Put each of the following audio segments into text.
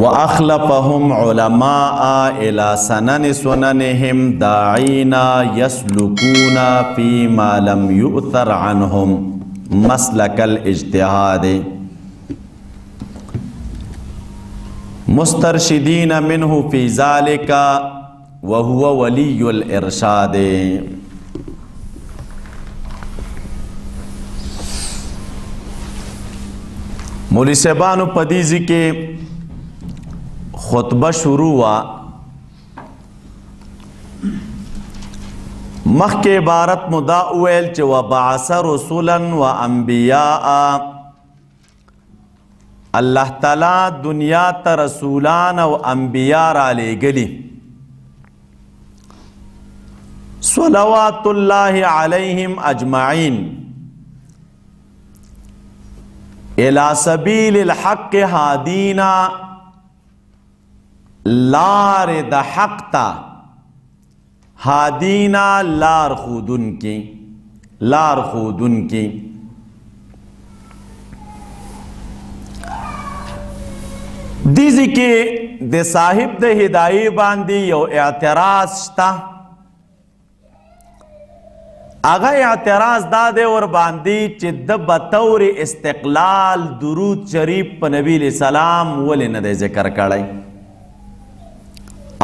واخلفهم علماء الى سنن سننهم داعين يسلكون فيما لم يؤثر عنهم مسلك الاجتهاد مسترشدين منه في ذلك وهو ولي الارشاد. مولوی صاحبانو په دې ځای کې خطبه شروع وه. مخکې عبارت مو دا وویل چې وبعث رسولا وانبیاء، الله تعالی دنیا ته رسولان او انبیا را لېږلي صلوات الله علیهم اجمعین الى سبیل الحق هادینا، لار د حق ته هادینا، لار خودن کی، لار خودن کی. دیزی کې د صاحب د هدایې باندې یو اعتراض شته. هغه اعتراض دا دی ور باندې چې د بطور استقلال درود شریف په نبی علیہ السلام ولې نه دی ذکر کړی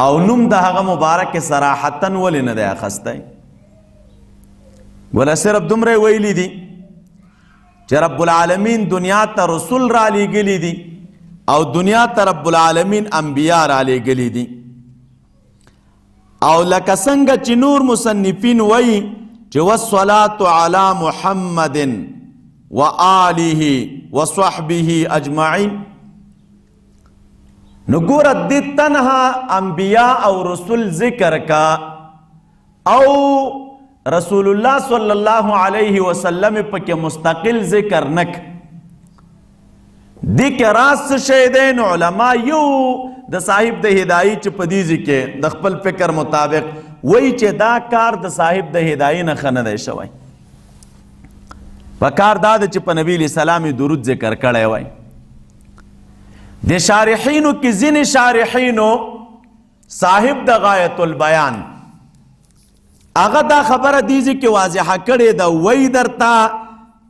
او نوم د هغه مبارک صراحتاً ولې نه دی اخیستی؟ ولا صرف دومره ویلي دي چې رب العالمین دنیا ته رسول را لېږلي دي او دنیا ته رب العالمین انبیا را لېږلي دي. او لکه څنګه چې نور مصنفین وایي چې والصلاة علی محمد وآله وصحبه اجمعین، نو ګوره دې تنها انبیا او رسول ذکر کا او رسول الله صلی الله علیه وسلم پکې مستقل ذکر نک. دې کې راز څه شی دی؟ نو علما یو د صاحب د هدایي چې په دې ځای کې د خپل فکر مطابق وایي چې دا کار د صاحب د هدایي نه ښه نه دی شوی. په کار دا ده چې په نبی علیه السلام یې درود ذکر کړی وای. د شارحینو کې ځینې شارحینو صاحب د غایت البیان هغه دا خبره دې ځای کې واضحه کړې ده، وایي درته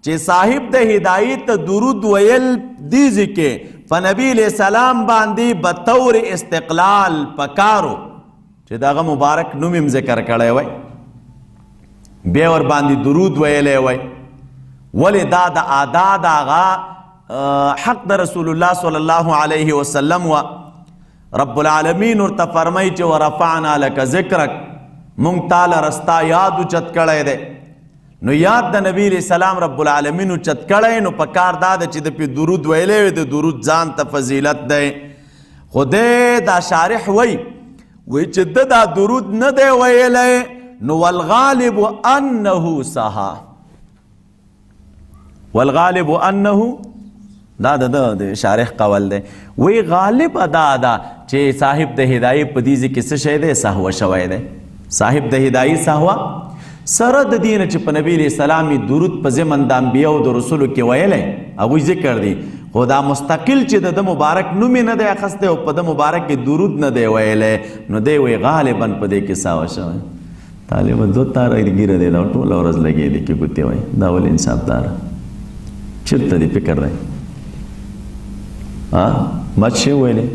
چې صاحب د هدایې ته درود ویل دې ځای کې په نبی علیه السلام باندې بطور استقلال پکارو چې د هغه مبارک نوم یې ذکر کړی وای، بیا ور باندې درود ویلی وای. ولې دا د ادا د هغه حق د رسول الله صلی الله علیه وسلم وه. رب العالمین ورته فرمایي چې ورفعنا لک ذکرک، مونږ تاله رستا یاد اوچت کړی دی. نو یاد د نبی علیہ السلام رب العالمین اوچت کړی، نو په کار دا ده چې د پې درود ویلی وي، د درود ځان ته فضیلت دی. خو دی دا شارح وایي، وایي چې ده دا درود نه دی ویلی، نو والغالب انه سها، والغالب انه، دا د د شارح قول دی، وی غالب دا ده چې صاحب د هدایې په دې ځای کې څه شی دی؟ سهوه شوی دی. صاحب د هدایې سهوه سره د دې نه چې په نبی علیه السلام یې درود په ضمن د انبیاو د رسولو کې ویلی، هغوی ذکر دی، خو دا مستقل چې د ده مبارک نوم یې نه دی اخیستی او په ده مبارک کې درود نه دی ویلی، نو دی وایي غالبا په دې کې سهوه شوی. طالب دو تاره ږیره دی، دا ټوله ورځ لګې دی کې ګوتې وایي، دا ولې انصاف داره؟ چېرته دې فکر دی؟ ما څه شی وویلې؟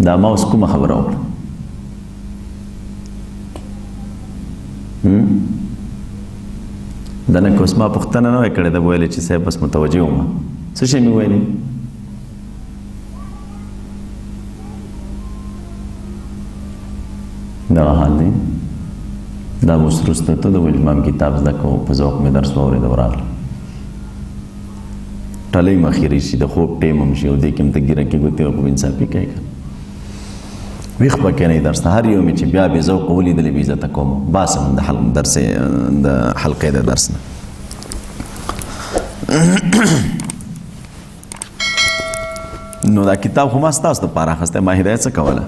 دا ما اوس کومه خبره وکړه؟ دا نه که اوس ما پوښتنه نه وای کړې، ده به ویلې چې صاحب بس متوجه وم. څه شی مې ویلې؟ دغه حال دی. دا اوس وروسته ته د امام کتاب زده کوو، په ذوق مې درس واورېده، وراغله ټلۍ مخېرې شي، د خوب ټیم هم شي، او دې کې هم ته ږیره کې ګوتې او خو انصافي کوې که ویښ به کښېنئ درس ته. هر یو مې چې بیا بې ذوقه ولیدلې بې عزته کوم، باسم د درس د حلقې د درس نه. نو دا کتاب خو ما ستاسو دپاره اخیستی، ما هدایت څه کوله؟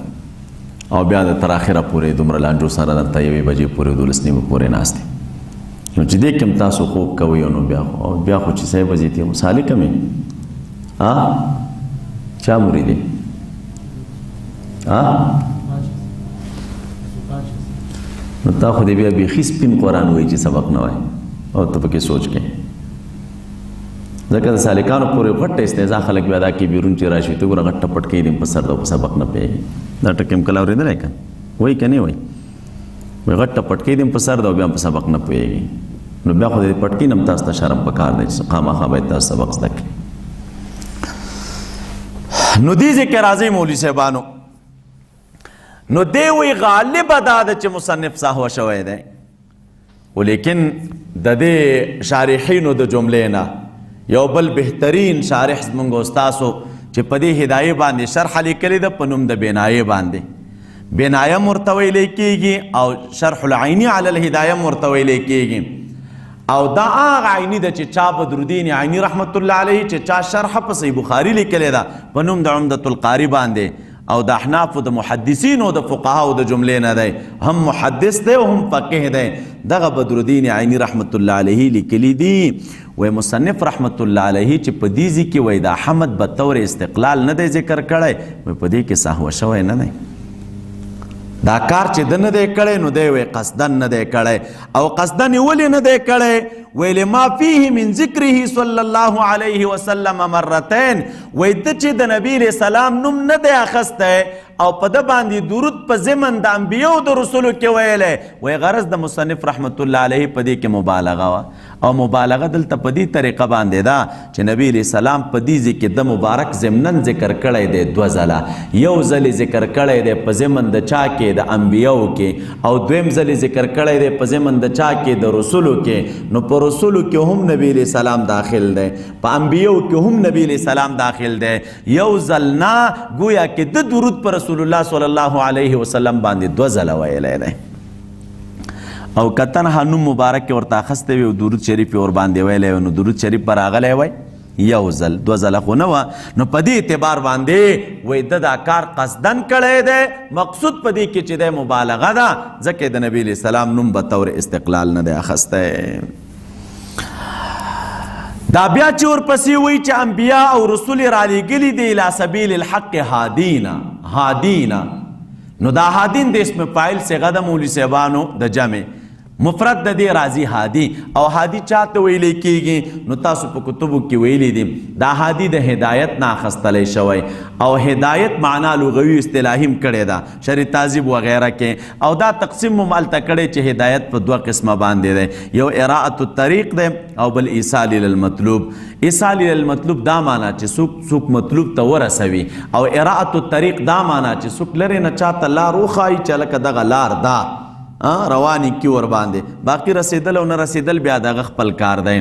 او بیا د تر اخره پورې دومره لانجو سره دلته یوې بجې پورې دولس نیمې پورې ناست دی. نو چې دې کې هم تاسو خوب کوئ، نو بیا خو، او بیا خو چې صاحب بجې تېر سالکه مې ها چا مرید دی؟ ها نو تا خو دې بیا بیخي سپین قرآن وایي چې سبق نه وایي او ته پکې سوچ کې، ځکه د سالکانو پورې غټه استهزا خلک بیا دا کې بیرون چې راشي ته ګوره غټه پټکۍ دې په سر ده په سبق نه پوهېږي. دا ټکی هم کله اورېدلی که وایي که نه وایي؟ وایي غټه پټکۍ دې په سر ده او بیا هم په سبق نه پوهېږي. نو بیا خو د دې پټکۍ نه هم تاسو ته شرم پکار دی چې خامخا باید تاسو سبق زده کړئ. نو دې ځای کې راځئ مولوي صاحبانو، نو دی وایي غالبه دا ده چې مصنف سهوه شوی دی، ولیکن د دې شارحینو د جملې نه یو بل بهترین شارح زمونږ استاسو چې په دې هدایې باندې شرح لیکلې ده په نوم د بنایې باندې، بنایه ورته ویلی کېږي او شرح العیني علی الهدایه ورته ویلی کېږي. او دا هغه عیني ده چې چا بدرالدین عیني رحمت الله علیه چې چا شرح په صحیح بخاري لیکلې ده په نوم د عمدة القاري باندې، او د احنافو د محدثینو د فقهاو د جملې نه دی، هم محدث دی او هم فقیه دی. دغه بدرالدین عیني رحمت الله علیه لیکلی دی، وی مصنف رحمت الله علیه چې په دې ځای کې وی دا حمد به طور استقلال نه دی ذکر کړی، وی په دې کې سهوه شوی نه دی، دا کار چې ده نه دی کړی نو دی وی قصداً نه دی کړی. او قصداً یې ولې نه دی کړی؟ وی لما فیه من ذکره صلی الله علیه وسلم مرتین، وی ده چې د نبی علیہ السلام نوم نه دی اخیستی او په ده باندې درود په ضمن د انبیو د رسولو کې ویلی، وی غرض د مصنف رحمت الله علیه په دې کې مبالغه وه. او مبالغه دلته په دې طریقه باندې ده چې نبی علیہ السلام په دې ځای کې د مبارک ضمناً ذکر کړی دی دوه ځله، یو ځل یې ذکر کړی دی په ضمن د چا کې؟ د انبیو کې، او دویم ځل یې ذکر کړی دی په ضمن د چا کې؟ د رسولو کې. نو په رسولو کې هم نبی علیہ السلام داخل دی، په انبیو کې هم نبی علیہ السلام داخل دی. یو ځل نه، گویا کې د درود پر رسول الله صلی الله علیه وسلم باندې دوه ځله ویلی دی. او که تنها نوم مبارک یې ورته اخیستی وي او درود شریف یې ورباندې ویلی وي نو درود شریف به راغلی وای یو ځل، دوه ځله خو نه وه. نو په دې اعتبار باندې وایي ده دا کار قصداً کړی دی، مقصود په دې کې چې دی مبالغه ده، ځکه د نبی علیه السلام نوم به طور استقلال نه دی اخیستی. دا بیا چې ورپسې وایي چې انبیا او رسول یې رالیږلي دي الی سبیل الحق هادینا، هادینا، نو دا هادین د اسم فاعل صیغه ده مولوي صاحبانو د جمع، مفرد د دې راځي هادي. او هادي چاته ویلی کېږي؟ نو تاسو په کتبو کې ویلي دي دا هادي د هدایت نه اخیستلی شوی، او هدایت معنا لغوي اصطلاحي هم کړې ده شرع تهذیب وغیره کې. او دا تقسیم هم هلته کړی چې هدایت په دوه قسمه باندې دی، یو اراءة الطریق دی او بل ایصال الی المطلوب. ایصال الی المطلوب دا معنا چې څوک مطلوب ته ورسوي، او اراءة الطریق دا معنا چې څوک لرې نه چاته لار وښایي چې هلکه دغه لار ده روانې کی ور باندې، باقي رسېدل او نه رسېدل بیا دغه خپل کار دی.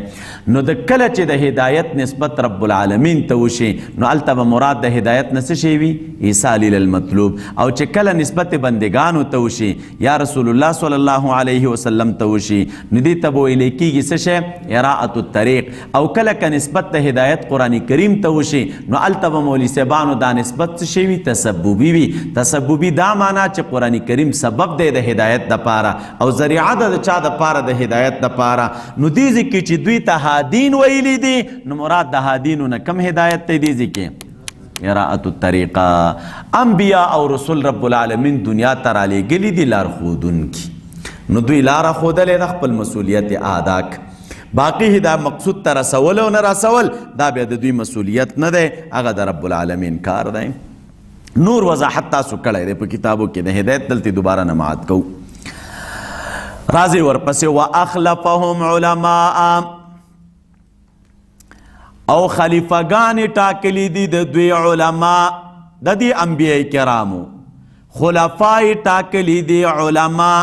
نو د کله چې د هدایت نسبت رب العالمین ته وشي نو هلته به مراد د هدایت نه څه شی وي؟ ایصال الی المطلوب. او چې کله نسبت بندگانو ته وشي یا رسول الله صلی الله علیه وسلم ته وشي نو دې ته به ویلی کېږي څه شی؟ اراءة الطریق. او کله که نسبت د هدایت قرآن کریم ته وشي نو هلته به مولوي صاحبانو دا نسبت څه شی وي؟ تسببي وي. تسببي دا معنا چې قرآن کریم سبب دی د هدایت د پاره او ذریعه ده د چا د پاره؟ د هدایت د پاره. نو دې ځای کې چې دوی ته هادین ویلي دي نو مراد د هادینو نه کم هدایت دی؟ دې ځای کې اراءة الطریقه. انبیا او رسول رب العالمین دنیا ته رالیږلي دي لارښودونکي، نو دوی لاره ښودلې ده، خپل مسؤلیت یې ادا کړ. باقی دا مقصود ته رسول او نه رسول دا بیا د دوی مسؤلیت نه دی، هغه د رب العالمین کار دی. نور وضاحت تاسو کړی دی په کتابو کې د هدایت، دلته دوباره نه معاد کوو. راځئ ورپسې واخلفهم علماء، او خلیفګان ټاکلي دي د دوی علماء، د دې انبیاء کرامو خلفای ټاکلي دي علماء.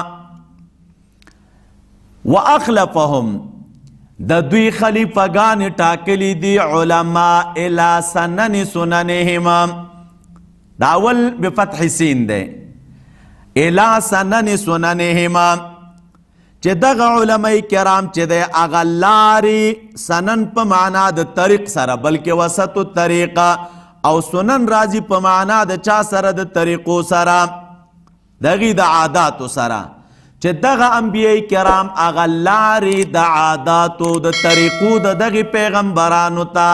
واخلفهم د دوی خلیفګان ټاکلي دي علماء الی سنن سننهم، دا اول بفتح سین دی، الی سنن سننهم، چې دغه علماء کرام چې دی هغه لارې سنن په معنا د طریق سره، بلکې وسط الطریقه، او سنن راځي په معنا د چا سره؟ د طریقو سره، دغې د عاداتو سره، چې دغه انبیاء کرام هغه لارې د عاداتو د طریقو د دغې پیغمبرانو ته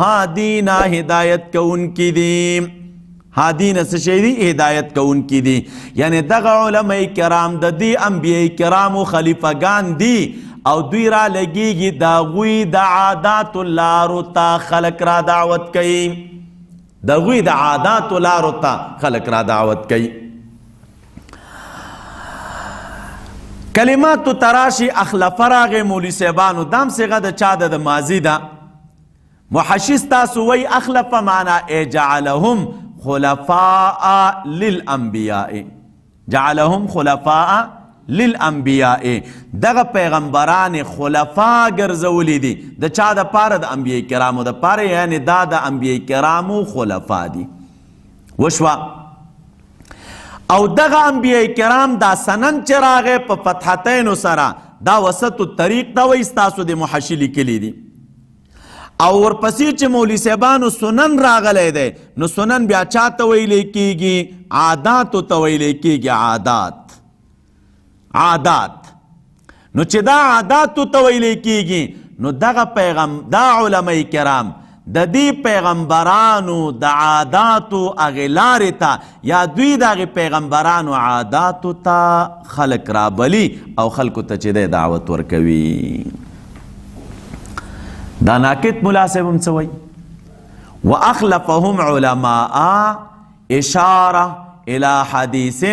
هادینا هدایت کوونکي دي. هادینا څه شی دي؟ هدایت کوونکي دي. یعنی دغه علماء کرام د دې انبیاء کرامو خلیفګان دي او دوی را لګیږي د هغوی د عاداتو لارو ته خلک را دعوت کوي، د هغوی د عاداتو لارو ته خلک را دعوت کوي. کلمات تراشی اخلف راغې مولوي صاحبانو، دام صیغه د چا ده؟ د ماضي ده. محشي ستاسو وایي اخلف معنا ای جعلهم خلفاء للانبیاء، جعلهم خلفاء للانبیاء، دغه پیغمبران خلفا ګرځولي دي د چا د پاره؟ د انبیاء کرامو د پاره، یعنی دا د انبیاء کرامو خلفا دي. وشوه. او دغه انبیاء کرام دا سنن چې راغی په فتحتینو سره دا وسط الطریق ته وایي، ستاسو د محشي لیکلي دي. او ورپسې چې مولوي صاحبانو سنن راغلی دی نو سنن بیا چا ته ویلی کیږي؟ عاداتو ته ویلی کیږي. عادات، عادات. نو چې دا عاداتو ته ویلی کیږي نو دغه پیغام دا علماء کرام د دې پیغمبرانو د عاداتو هغې لارې ته یا دوی د هغې پیغمبرانو عاداتو ته خلک رابلي او خلکو ته چې دی دعوت ورکوي. دا ناکت ملا صاحب هم څه وایي؟ واخلفهم علماء اشاره الى حدیث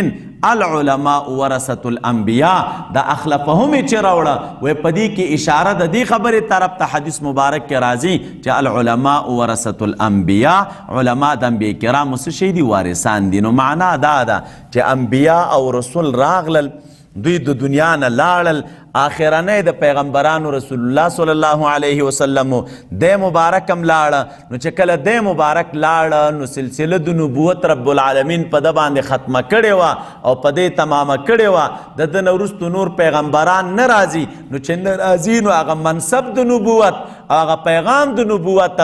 العلماء ورثة الانبیاء. دا اخلفهم چې راوړه وایي په دې کې اشاره د دې خبرې طرف ته حدیث مبارک کې راځي چې العلماء ورثة الانبیاء، علماء د انبیاء کرامو څه شی دي؟ وارثان دي. نو معنا دا ده چې انبیاء او رسول راغلل، دوی د دنیا نه لاړل، آخرنۍ د پیغمبرانو رسول الله صلی الله علیه وسلم دی مبارک هم لاړه. نو چې کله دی مبارک لاړه نو سلسله د نبوت رب العالمین په ده باندې ختمه کړې وه او په دې تمامه کړې وه. د ده نه وروسته نور پیغمبران نه راځي. نو چې نه راځي نو هغه منصب د نبوت، هغه پیغام د نبوت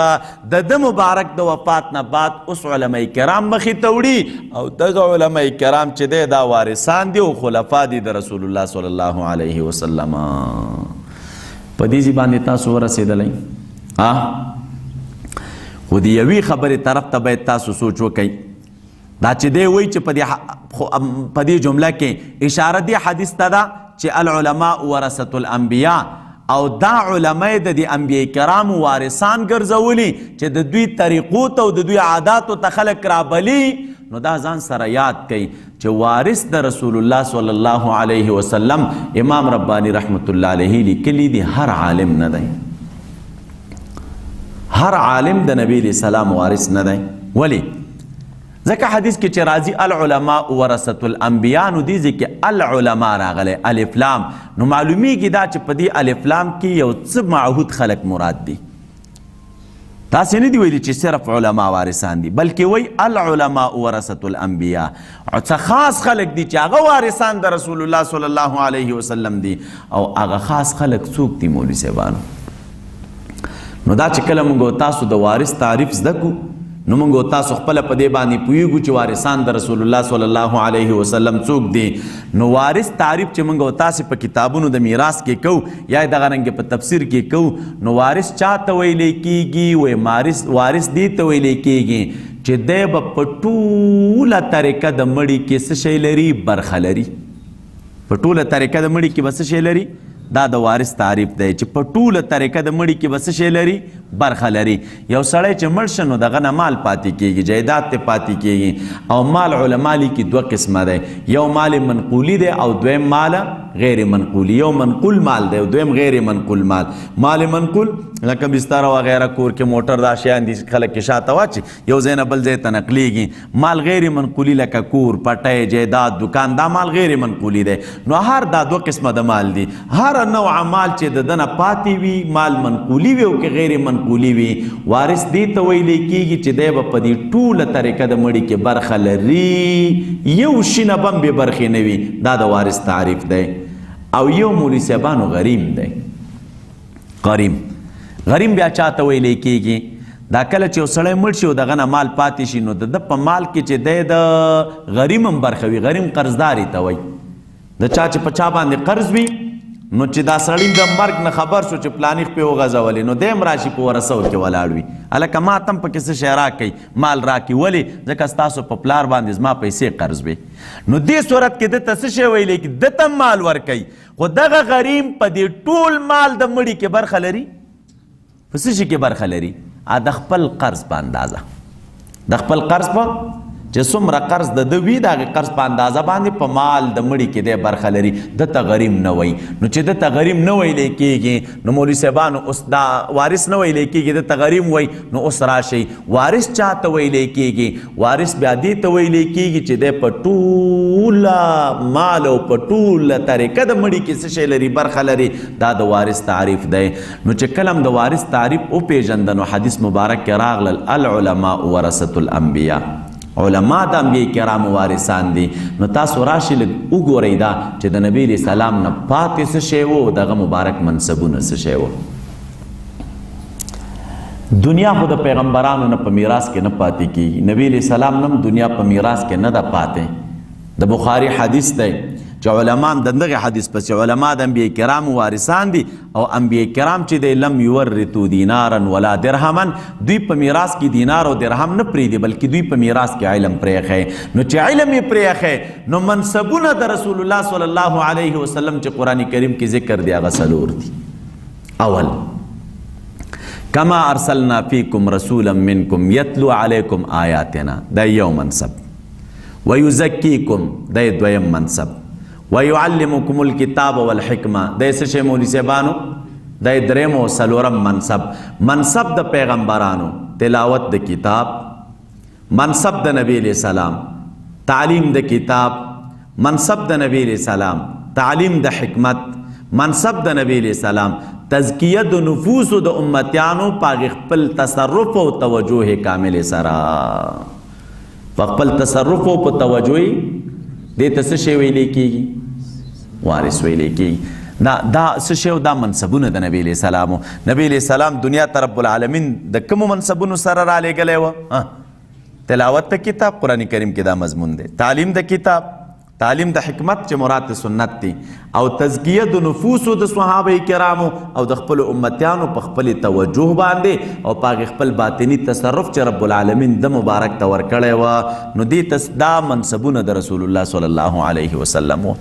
د ده مبارک د وفات نه بعد اوس علماء کرام مخې ته وړي او دغه علماء کرام چې دی دا وارثان دي او خلفا دي د رسول الله صلی الله علیه وسلم. په دې ځای باندې تاسو ورسېدلی؟ خو د یوې خبرې طرف ته باید تاسو سوچ وکئ. دا چې دی وایي چې په دې جمله کې اشاره دې حدیث ته ده چې العلماء ورثة الانبیاء، او دا علماء د دې انبیاء کرامو وارثان ګرځولي چې د دوی طریقو ته او د دوی عاداتو ته خلک رابلي. نو دا ځان سره یاد کئ چې وارث د رسول الله صلی الله علیه وسلم امام ربانی رحمت الله علیه لیکلی دی هر عالم نه دی، هر عالم د نبی علیہ السلام وارث نه دی. ولی؟ ځکه حدیث کې چې راځي العلماء ورثة الانبیاء، نو دې ځای کې العلماء راغلی الف لام، نو معلومیږي دا چې په دې الف لام کې یو څه معهود خلک مراد دي. تاسې نه دي ویلي چې صرف علما وارثان دي، بلکې وایي العلماء ورثة الانبیاء، څه خاص خلک دي چې هغه وارثان د رسول الله صلی الله علیه وسلم دي. او هغه خاص خلک څوک دي مولوي صاحبانو؟ نو دا چې کله موږ تاسو د وارث تعریف زده کړو نو موږ تاسو خپله په دې باندې پوهېږو چې وارثان د رسول الله صلی الله علیه وسلم څوک دي. نو وارث تعریف چې موږ تاسې په کتابونو د میراث کې کوو یا یې دغه رنګ په تفسیر کې کوو، نو وارث چا ته ویلی کېږي؟ وایي وارث دې ته ویلی کېږي چې دی به په ټوله طریقه د مړي کې څه شی لري؟ برخه لري. په ټوله طریقه د مړي کې به څه شی لري؟ دا د وارث تعریف دی چې په ټوله طریقه د مړي کې به څه شی لري؟ برخه لري. یو سړی چې مړ شي نو دغه نه مال پاتې کېږي، جایداد ته پاتې کېږي. او مال علما لیکي دوه قسمه دی، یو مال منقولي دی او دویم مال غیر منقولي. یو منقول مال دی او دویم غیر منقول مال. مال منقول لکه بستر وغیره، کور کې موټر، دا شیان دي خلک یې شاته واچي یو ځای نه بل ځای ته نقلیږي. مال غیر منقولي لکه کور، پټی، جایداد، دکان، دا مال غیر منقولي دی. نو هر دا دوه قسمه د مال دي. هر نوع مال چې د ده نه پاتې وي مال منقولي وي او که غیر منقولي وي، وارث دې ته ویلی کېږي چې دی به په دې ټوله طریقه د مړي کې برخه لري، یو شي نه به هم بې برخې نه وي. دا د وارث تعریف دی. او یو مولوي صاحبانو غریم دی. غریم، غریم بیا چا ته ویلی کېږي؟ دا کله چې یو سړی مړ شي او دغه نه مال پاتې شي نو د ده په مال کې چې دی د غریم هم برخه وي. غریم قرضداري ته وایي، د چا چې په چا باندې قرض وي نو چې دا سړی د مرګ نه خبر شو چې پلانی خپې وغځولې، نو دی هم راشي په ورثو کې ولاړ وي، هلکه ما ته هم پکې څه شی راکړئ، مال راکړي، ولې؟ ځکه ستاسو په پلار باندې زما پیسې قرض وي. نو دې صورت کې ده ته څه شی ویلی کېږي؟ ده ته هم مال ورکوي، خو دغه غریم په دې ټول مال د مړي کې برخه لري. په څه شي کې برخه لري؟ د خپل قرض په اندازه، د خپل قرض په چې څومره قرض د ده وي د هغې قرض په اندازه باندې په مال د مړي کې دی برخه لري، ده ته غریم نه وایي. نو چې ده ته غریم نه ویلی کېږي، نو مولوي صاحبانو اوس دا وارث نه ویلی کېږي، ده ته غریم وایي. نو اوس راشئ، وارث چا ته ویلی کېږي؟ وارث بیا دې ته ویلی کېږي چې دی په ټوله مال او په ټوله طریقه د مړي کې څه شی لري، برخه لري. دا د وارث تعریف دی. نو چې کله هم د وارث تعریف وپېژنده، نو حدیث مبارک کې راغلل العلماء ورثة الانبیاء، علما د انبیاء کرامو وارثان دي. نو تاسو راشئ لږ وګورئ دا چې د نبی علیه السلام نه پاتې څه شی وو، دغه مبارک منصبونه څه شی وو. دنیا خو د پیغمبرانو نه په میراث کې نه پاتې کېږي، نبی علیه السلام نه هم دنیا په میراث کې نه ده پاتې. د بخاري حدیث دی چې علما هم د دغه حدیث پسې علما د انبیاء کرامو وارثان دي، او انبیاء کرام چې دی لم یورثو دینارا ولا درهما، دوی په میراث کې دینار او درهم نه پرېږدي، بلکې دوی په میراث کې علم پرېښی. نو چې علم یې پرېښی، نو منصبونه د رسول الله صلی الله علیه وسلم چې قرآن کریم کې ذکر دی هغه څلور دي. اول، کما ارسلنا فیکم رسولا منکم یتلو علیکم آیاتنا، دا یو منصب. ویزکیکم، دا دویم منصب. ویعلمکم الکتاب والحکمه، دا څه شی مولوي صاحبانو؟ دا دریم او څلورم منصب. منصب د پیغمبرانو تلاوت د کتاب، منصب د نبی علیہ السلام تعلیم د کتاب، منصب د نبی علیہ السلام تعلیم د حکمت، منصب د نبی علیہ السلام تزکیه د نفوسو د امتیانو په خپل تصرف او توجه کامل سره، په خپل تصرف او په توجه دې ته څه شی ویلی کېږي؟ وارث ویلی کېږي. دا څه شی؟ دا منصبونه د نبی علیہ السلام. نبی علیہ السلام دنیا ته رب العالمین د کومو منصبونو سره رالیږلی وه؟ تلاوت د کتاب، قرآن کریم کې دا مضمون دی، تعلیم د کتاب، تعلیم د حکمت چې مراد د سنت دی، او تزکیه د نفوسو د صحابه کرامو او د خپلو امتیانو په خپلې توجه باندې او په هغې خپل باطني تصرف چې رب العالمین د مبارک ته ورکړی وه. نو دې دا منصبونه د رسول الله صلی الله علیه وسلم وو.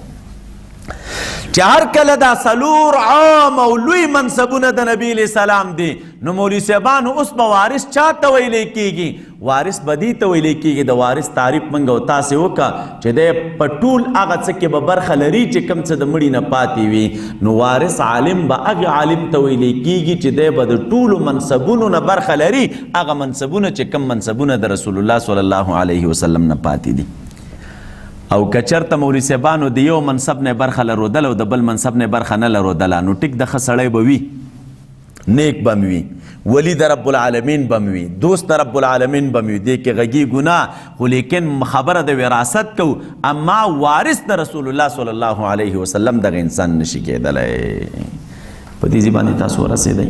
چې هر کله دا څلور عام او لوی منصبونه د نبی علیه السلام دي، نو مولوي صاحبانو اوس به وارث چا ته ویلی کېږي؟ وارث به دې ته ویلی کېږي. د وارث تعریف موږ او تاسې وکړه چې دی په ټول هغه څه کې به برخه لري چې کوم څه د مړي نه پاتې وي. نو وارث عالم به هغه عالم ته ویلی کېږي چې دی به د ټولو منصبونو نه برخه لري، هغه منصبونه چې کوم منصبونه د رسول الله صلی الله علیه وسلم نه پاتې دي. او که چېرته مولوي صاحبانو د یو منصب نه برخه لرودله او د بل منصب نه برخه نه لرودله، نو ټیک د ښه سړی به وي، نیک به وي، ولی د رب العالمین به وي، دوست د رب العالمین به وي، دې کې غږېږو نه، خو لیکن خبره د وراثت کوو، اما وارث د رسول الله صلی الله علیه وسلم دغه انسان نشي کېدلی. په دې ځای باندې تاسو ورسېدئ.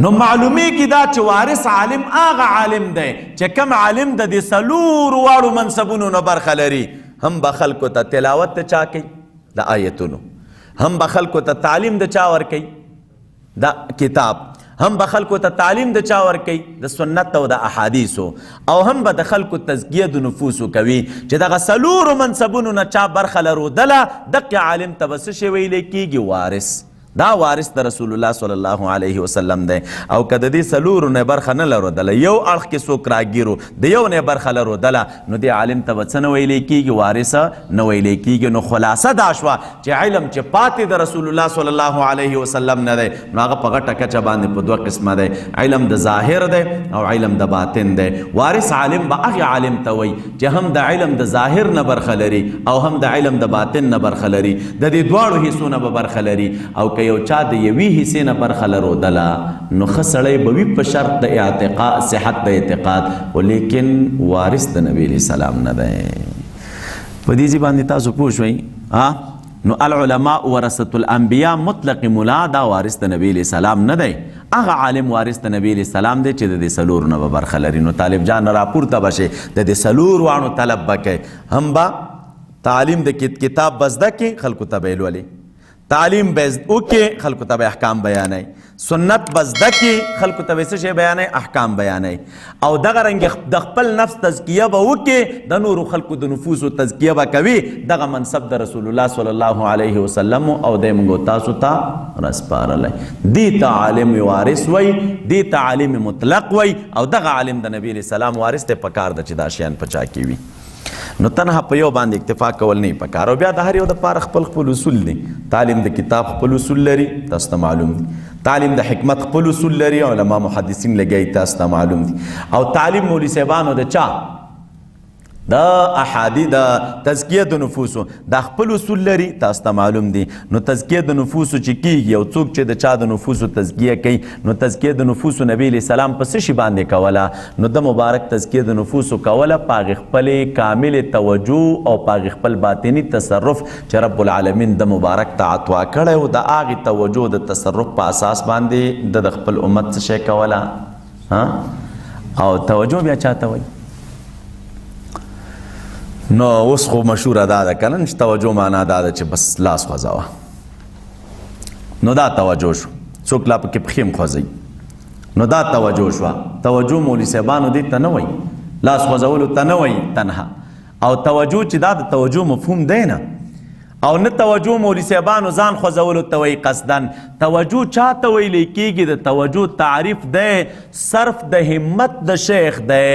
نو معلومیږي دا چې وارث عالم هغه عالم دی چې کوم عالم د دې څلورو واړو منصبونو نه برخه لري، هم به خلکو ته تلاوت د چا کوي د آیتونو، هم به خلکو ته تعلیم د چا ورکوي د کتاب، هم به خلکو ته تعلیم د چا ورکوي د سنت او د احادیثو، او هم به د خلکو تزکیه د نفوسو کوي. چې دغه څلورو منصبونو نه چا برخه لرودله، دقې عالم ته به څه شی ویلی کېږي؟ وارث. دا وارث د رسول الله صلی الله علیه وسلم دی. او که د دې څلورو نه برخه نه لرودله، یو اړخ کې څوک راګیرو د یو نه برخه لرودله، نو دې عالم ته به څه نه ویلی کېږي؟ وارث نه ویلی کېږي. نو خلاصه دا شوه چې علم چې پاتې د رسول الله صلی الله علیه وسلم نه دی، نو هغه په غټه کچه باندې په دوه قسمه دی، علم د ظاهر دی او علم د باطن دی. وارث عالم به هغه عالم ته وایي چې هم د علم د ظاهر نه برخه لري او هم د علم د باطن نه برخه لري، د دې دواړو حصو نه به برخه لري. او که یو چا د یوې حصې نه برخه لرودله، نو ښه سړی به وي په شرط د اعتقاد، صحت د اعتقاد، خو لیکن وارث د نبی علیه السلام نه دی. په دې ځای باندې تاسو پوه شوئ؟ نو العلماء ورثة الانبیاء مطلق ملا دا وارث د نبی علیه السلام نه دی، هغه عالم وارث د نبی علیه السلام دی چې د دې څلورو نه به برخه لري. نو طالب جان راپورته به شي، د دې څلور واړو طلب به کوي، هم به تعلیم د کتاب به زده کړي، خلکو ته به یې لولي، تعلیم به وکړي، خلکو ته به احکام بیانوي، سنت به زده کړي، خلکو ته به څه شی بیانوي؟ احکام بیانوي. او دغه رنګ د خپل نفس تزکیه به وکړي، د نورو خلکو د نفوسو تزکیه به کوي. دغه منصب د رسول الله صلی الله علیه وسلم او دی موږ تاسو ته راسپارلی. دې ته عالم وارث وایي، دې ته عالم مطلق وایي، او دغه عالم د نبی علیه السلام وارث دی. پکار ده چې دا شیان په چا کې وي. نو تنها په یو باندې اکتفا کول نه پکار. او بیا د هر یو د پاره خپل خپل اصول دي. تعلیم د کتاب خپل اصول لري، تاسو ته معلوم دي. تعلیم د حکمت خپل اصول لري، علما محدثین لګی، تاسو ته معلوم دي. او تعلیم مولوی صاحبانو د چا د احادیث د تزکیه د نفوسو دا خپل اصول لري، تاسو ته معلوم دي. نو تزکیه د نفوسو چې کیږي او څوک چې د چا د نفوسو تزکیه کوي، نو تزکیه د نفوسو نبی علیه السلام په څه شي باندې کوله؟ نو د مبارک تزکیه د نفوسو کوله په هغې خپلې کاملې توجه او په هغې خپل باطني تصرف چې رب العالمین د مبارک ته عطا کړی و، د هغې توجه د تصرف په اساس باندې د خپل امت څه شی کوله. او توجه بیا چاته وایي؟ نو اوس خو مشهوره دا ده که نه چې توجه معنا دا ده چې بس لاس خوځوه، نو دا توجه شو. څوک لا پکې پښې هم خوځوي، نو دا توجه شوه. توجه مولوي صاحبانو دې ته نه وایي، لاس خوځولو ته نه وایي تنها. او توجه چې دا د توجه مفهوم دی نه، او نه توجه مولوي صاحبانو ځان خوځولو ته وایي قصداً. توجه چا ته ویلی کېږي؟ د توجه تعریف دی صرف د همت د شیخ دی،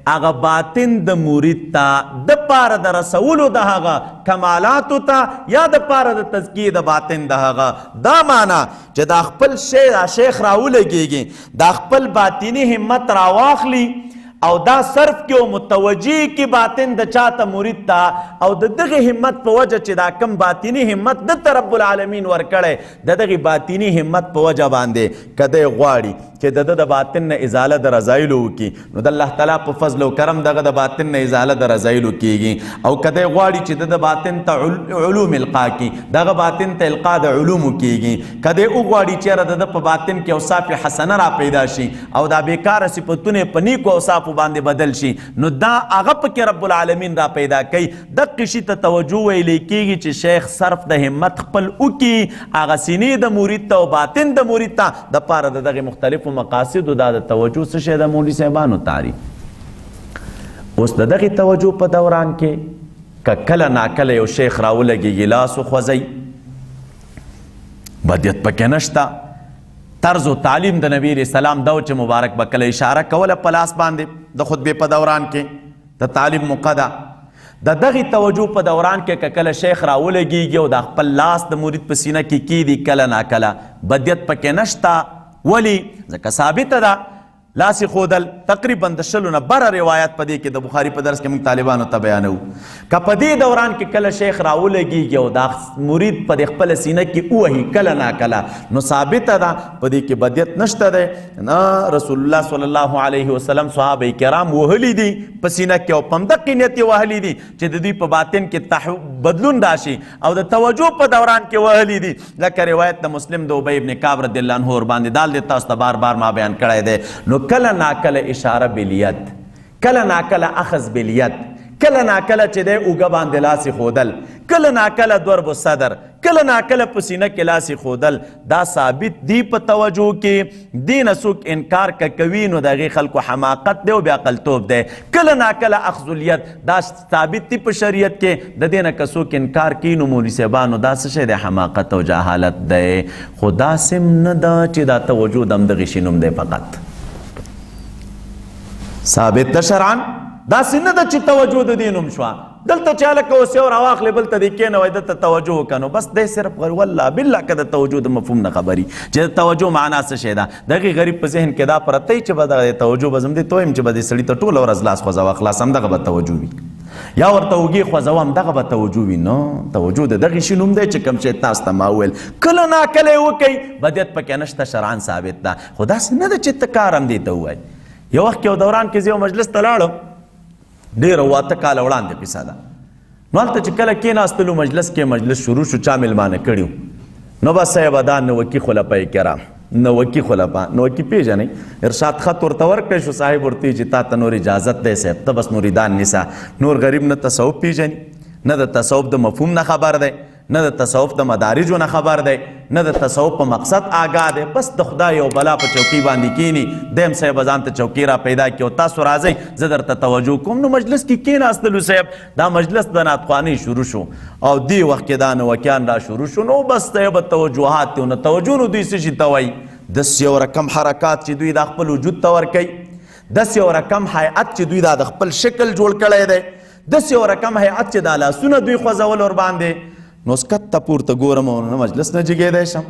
هغه باطن د مرید ته د پاره د رسولو د هغه کمالاتو ته یا د پاره د تزکیې د باطن د هغه. دا معنا چې دا خپل شی دا شیخ راولګېږي، دا خپل باطني همت راواخلي او دا صرف کې او متوجه کې باطن د چاته؟ مرید ته. او د دغه همت په وجه چې دا کم باطني همت د ته رب العالمین ورکړی، د دغه باطني همت په وجه باندې که دی غواړي چې د ده د باطن نه ازاله د رضایلو وکړي، نو د الله تعالی په فضل او کرم دغه د باطن نه ازاله د رضایلو کیږي. او که دی غواړي چې د ده باطن ته علوم القا کړي، دغه باطن ته القا د علومو کیږي. که دی وغواړي چې یاره د ده په باطن کې اوصاف حسنه را پیدا شي او دا بیکاره صفتونه په نیکو اوصافو باندې بدل شي، نو دا هغه پکې رب العالمین را پیدا کوي. دقې شي ته توجه ویلی کیږي چې شیخ صرف د همت خپل وکړي، هغه سینې د مرید ته او باطن د مرید ته د پاره د دغې مختلفو مقاصدو. دا د توجه څه شی ده مولوي صاحبانو تعریف؟ اوس د دغې توجه په دوران کې که کله ناکله یو شیخ راولګېږي لاس وخوځوي، بدیت پکې نشته. طرز و تعلیم د نبی علیه السلام دا و چې مبارک به کله اشاره کوله په لاس باندې د خطبې په دوران کې د تعلیم موقع ده. د دغې توجه په دوران کې که کله شیخ راولګېږي او د خپل لاس د مرید په سینه کې کیدي کله ناکله، بدیت پکې نشته. ولی؟ ځکه ثابته ده لاس یې ښودل تقریبا د 20 نه بره روایت په دې کې د بخاري په درس کې موږ طالبانو ته بیانوو. که په دې دوران کې کله شیخ راولګېږي او دا مرید په دې خپله سینه کې ووهي کله ناکله، نو ثابته ده په دې کې بدیت نشته دی. نه رسول الله صلی الله علیه وسلم صحابه کرام وهلي دي په سینه کې او په همدقې نیت یې وهلي دي چې د دوی په باطن کې بدلون راشي، او د توجه په دوران کې وهلي دي. لکه روایت د مسلم د ابی ابن کعب رضی الله عنه ور باندې دال دی، تاسو ته بار بار ما بیان کړی دی. نو کله ناکله اشاره بالید، کله ناکله اخذ بالید، کله ناکله چې دی اوږه باندې لاس ښودل، کله ناکله ضرب الصدر، کله ناکله په سینه کې لاس ښودل، دا ثابت دی په توجه کې. دې نه څوک انکار که کوي نو د هغې خلکو حماقت دی او بې عقلتوب دی. کله ناکله اخذ الید دا ثابت دی په شریعت کې، د دې نه که څوک انکار کوي نو مولوي صاحبانو دا څه شی دی؟ حماقت او جهالت دی. خو داسې هم نه ده چې دا توجه د همدغې شي نوم دی فقط، ثابت ده شرعا، داسې نه ده چې توجه د دې نوم شوه. دلته چې هلکه اوس یو راواخلې بل ته دې کښېنه وایي دلته توجه وکړه، نو بس دی صرف والله بالله که د توجه د مفهوم نه خبري چې د توجه معنا څه شی ده. د هغې غریب په ذهن کې دا پرته وي چې به دغه توجه به زم دې ته وایم چې به دې سړي ته ټوله ورځ لاس خوځوه خلاص همدغه به توجه وي، یا ورته اوږې خوځوه همدغه به توجه وي. نه، توجه د دغې شي نوم دی چې کوم شی تاسو ته ما وویل کله ناکله یې وکړئ، بدیت پکې نشته، شرعا ثابت ده. خو داسې نه ده چې ته کار هم دې ته ووایې. یو وخت کې یو دوران کې زه یو مجلس ته لاړم، ډېره 8 کاله وړاندې قصه ده. نو هلته چې کله کېناستلو مجلس کې، مجلس شروع شو، چا مېلمانه کړي وو. نو بس صاحب دا نوکي خلفای کرام، نوکي خلفا، نوکي پېژنئ، ارشاد خط ورته ورکړی شو، صاحب ورته ویل چې تا ته نور اجازت دی صاحب، ته بس مریدان نیسه. نور غریب نه تصوف پېژني، نه د تصوف د مفهوم نه خبر دی، نه د تصوف د مدارجو نه خبر دی، نه د تصوف په مقصد آګاه دی، بس د خدای یو بلا په چوکۍ باندې کینی، دی هم صاحب ځان ته چوکۍ را پیدا کړي او تاسو راځئ زه درته توجه کوم. نو مجلس کې کېناستلو صاحب، دا مجلس د نعتخوانۍ شروع شو او دې وخت کې دا نوکیان را شروع شو. نو بس صاحب توجهات دی، نو توجه نو دوی څه شي ته وایي؟ داسې یو رقم حرکات چې دوی دا خپل وجود ته ورکوي، داسې یو رقم هیئت چې دوی دا د خپل شکل جوړ کړی دی، داسې یو رقم هیئت چې دا لاسونه دوی خوځول ورباندې. نو اوس کته پورته ګورم او نه مجلس نه جګېدی شم،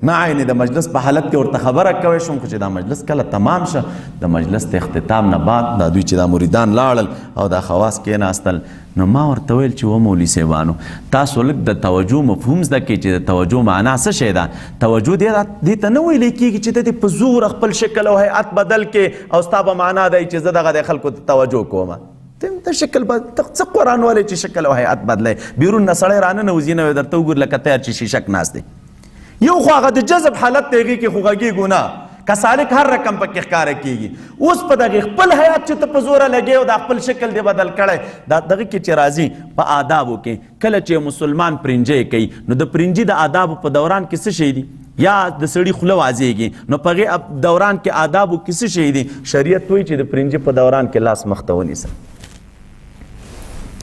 نه عینې د مجلس په حالت کې ورته خبره کوی شم، خو چې دا مجلس کله تمام شه، د مجلس د اختتام نه بعد دا دوی چې دا مریدان لاړل او دا خواص کېناستل، نو ما ورته ویل چې و مولوي صاحبانو تاسو لږ د توجه مفهوم زده کړئ چې د توجه معنا څه شی ده. توجه دې ته نه ویل کېږي چې ته دې په زوره خپل شکل او هیئت بدل کړې او ستا به معنا دی چې زه دغه د خلکو ته توجه کوم. ته هم ته شکل ته څه قرآن ولې چې شکل او هیئت بدلی، بیرون نه سړی راننوځي نه درته وګوري لکه تیار چې شیشک ناست دی. یو خو هغه د جذب حالت دی، هغې کې خو غږېږو نه، که سالک هر رقم پکې ښکاره کېږي. اوس په دغې خپل هیئت چې ته په زوره لګې او دا خپل شکل دې بدل کړی، دا دغه کې چې راځي په آدابو کې، کله چې مسلمان پرنجی کوي نو د پرنجي د آدابو په دوران کې څه شی دي؟ یا د سړي خوله وازېږي نو په هغې دوران کې آدابو کې څه شی دي؟ شریعت وایي چې د پرنجي په دوران کې لاس مخته ونیسه.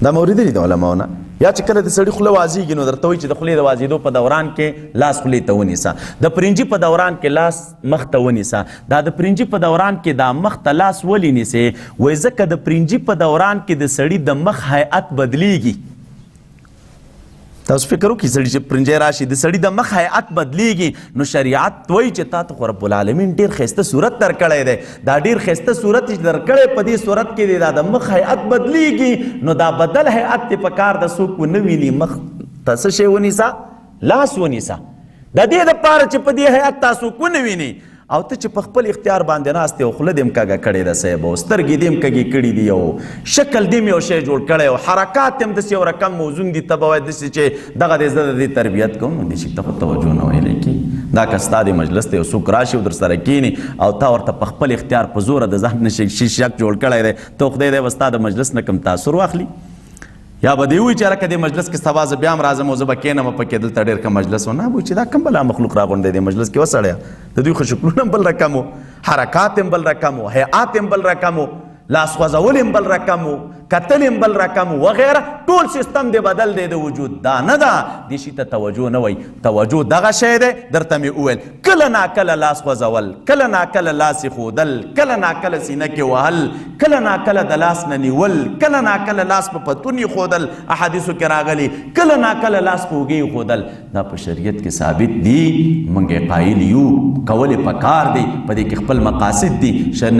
دا مې اورېدلي د علماو نه. یا چې کله د سړي خوله وازېږي نو درته وایي چې د خولې د وازېدو په دوران کې لاس خولې ته ونیسه، د پرنجي په دوران کې لاس مخ ته ونیسه. دا د پرنجي په دوران کې دا مخ ته لاس ولې نیسې؟ وایي ځکه د پرنجي په دوران کې د سړي د مخ هیئت بدلیږي. تاسو فکر وکړئ سړي چې پرنجی راشي د سړي د مخ هیئت بدلیږي، نو شریعت وایي چې تا ته خو رب العالمین ډېر ښایسته صورت درکړی دی، دا ډېر ښایسته صورت چې درکړی په دې صورت کې دی دا د مخ هیئت بدلیږي، نو دا بدل هیئت دې په کار ده څوک ونه ویني، مخ ته څه شی ونیسه؟ لاس ونیسه، د دې دپاره چې په دې هیئت تا څوک ونه ویني. او ته چې په خپل اختیار باندې ناست یې او خوله دې هم کږه کړې ده صاحب، او سترګې دې هم کږې کړې دي، او شکل دې هم یو شی جوړ کړی، او حرکات هم داسې یو رقم موزون دي، ته به وایې داسې چې دغه دی زه د دې تربیت کوم. نو دې شي ته خو توجه نه ویلی کېږي. دا که ستا دې مجلس ته یو څوک راشي او در سره کښېني او تا ورته په خپل اختیار په زوره د ځان نه شیشک جوړ کړی دی، ته خدای دی به ستا د مجلس نه کوم تاثر واخلي؟ یا به دې ووایي چې هلکه دې مجلس کې سبا زه بیا هم راځم او زه به کښېنم پکې، دلته ډېر ښه مجلس و. نه به چې دا کوم بلا مخلوق راغونډی دی مجلس کې وسړیه، د دوی خو شکلونه هم بل رقم و، حرکات هم بل رقم و، هیئات هم بل رقم و، لاس خوځول هم بل رقم و، کتل هم بل رقم و وغیره، ټول سیستم دې بدل دی د وجود. دا نه ده، دې شي ته توجه نه وایي. توجه دغه شی دی درته مې وویل، کله ناکله لاس خوځول، کله ناکله لاس ایښودل، کله ناکله سینه کې وهل، کله ناکله د لاس نه نیول، کله ناکله لاس په پتون ایښودل، احادیثو کې راغلي، کله ناکله لاس په اوږې ایښودل، دا په شریعت کې ثابت دي، موږ یې قایل یو، کول یې پکار دی، په دې کې خپل مقاصد دي.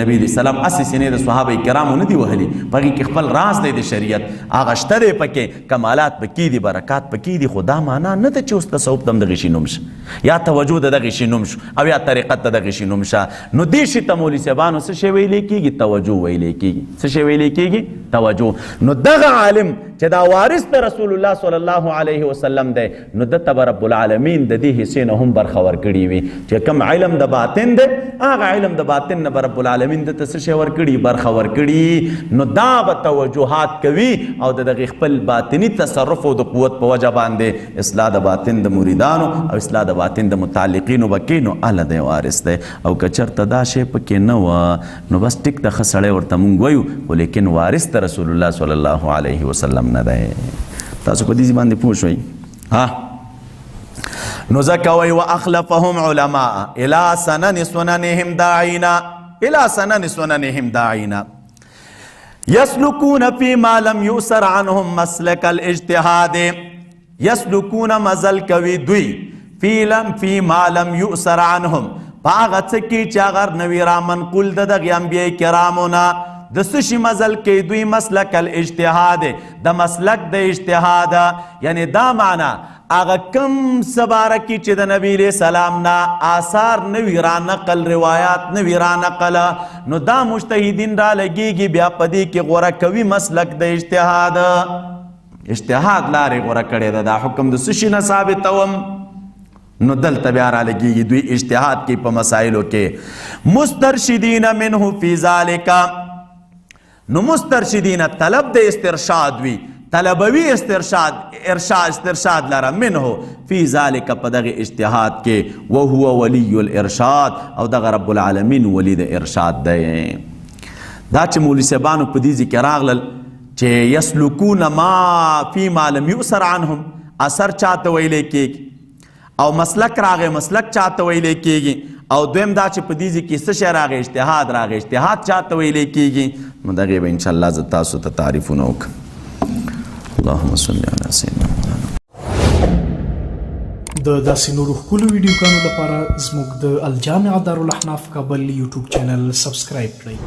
نبي علیه السلام هسې سینې د صحابه کرامو نه دي وهلي، په هغې کې خپل راز دی د شریعت، هغه شته دی پکې، کمالات پکې دي، برکات پکې دي. خو دا معنا نه ده چې اوس تصوف د همدغې شي نوم شه، یا توجه د دغې شي نوم شو، او یا طریقت د دغې شي نوم شه. نو دې شي ته مولوي صاحبانو څه شی ویلی کېږي؟ توجه ویلی کېږي. څه شی ویلی کېږي؟ توجه. نو دغه عالم چې دا وارث د رسول الله صلی الله علیه وسلم دی، نو ده ته به رب العالمین د دې حصې نه هم برخه ورکړې وي چې کوم علم د باطن دی، هغه علم د باطن نه به رب العالمین ده ته څه شی ورکړي؟ برخه ورکړي. نو دا به توجهات کوي او د دغې خپل باطني تصرف او د قوت په وجه باندې اصلاح د باطن د مریدانو او اصلاح د باطن د متعلقینو به کوي. نو هله دی وارث دی. او که چېرته دا شی پکې نه وه نو بس ټیک د ښه سړی ورته مونږ وایو، خو لیکن وارث د رسول الله صلی الله علیه وسلم نه دی. تاسو په دې باندې پوه شوئ؟ ها نو ځکه وایي واخلفهم علماء الی سنن سننهم داعینا، الی سنن سننهم داعینا يسلكون فيما لم يؤثر عنهم مسلك الاجتهاد. يسلكون مزل کوي دوی فيما لم يؤثر عنهم، په هغه څه کې چې هغه نه وي را منقول د دغې انبیاء کرامو نه، د څه شي مزل کوي دوی؟ مسلک الاجتهاد، د مسلک د اجتهاد. یعنی دا معنا هغه کم څه باره کې چې د نبی علیه السلام نه آثار نه وي را نقل، روایات نه وي را نقل، نو دا مجتهدین را لګېږي بیا په دې کې غوره کوي مسلک د اجتهاد. اجتهاد لارې غوره کړې ده، دا حکم د څه شي نه ثابتوم، نو دلته بیا را لګېږي دوی اجتهاد کوي په مسایلو کې. مسترشدین منه فی ذلک، نو مسترشدین طلب د استرشاد وي، طلبوي استرشاد ارشاد استرشاد لره منه فی ذلک په دغه اجتهاد کې، وهو ولی الارشاد، او دغه رب العالمین ولی د ارشاد دی. دا چې مولوی صاحبانو په دې ځای کې راغلل چې یسلکون ما فی ما لم یؤثر عنهم، اثر چاته ویلی کېږي، او مسلک راغی، مسلک چاته ویلی کېږي، او دویم دا چې په دې ځای کې څه شی راغی، اجتهاد راغی، اجتهاد چاته ویلی کېږي، نو دغې به انشاءالله زه تاسو ته تعریفونه وکړم. اللهم صل علی سیدنا. د داسې نورو ښکلو ویډیوګانو لپاره زموږ د الجامعه دارالاحناف کابل یوټیوب چینل سبسکرایب کړئ.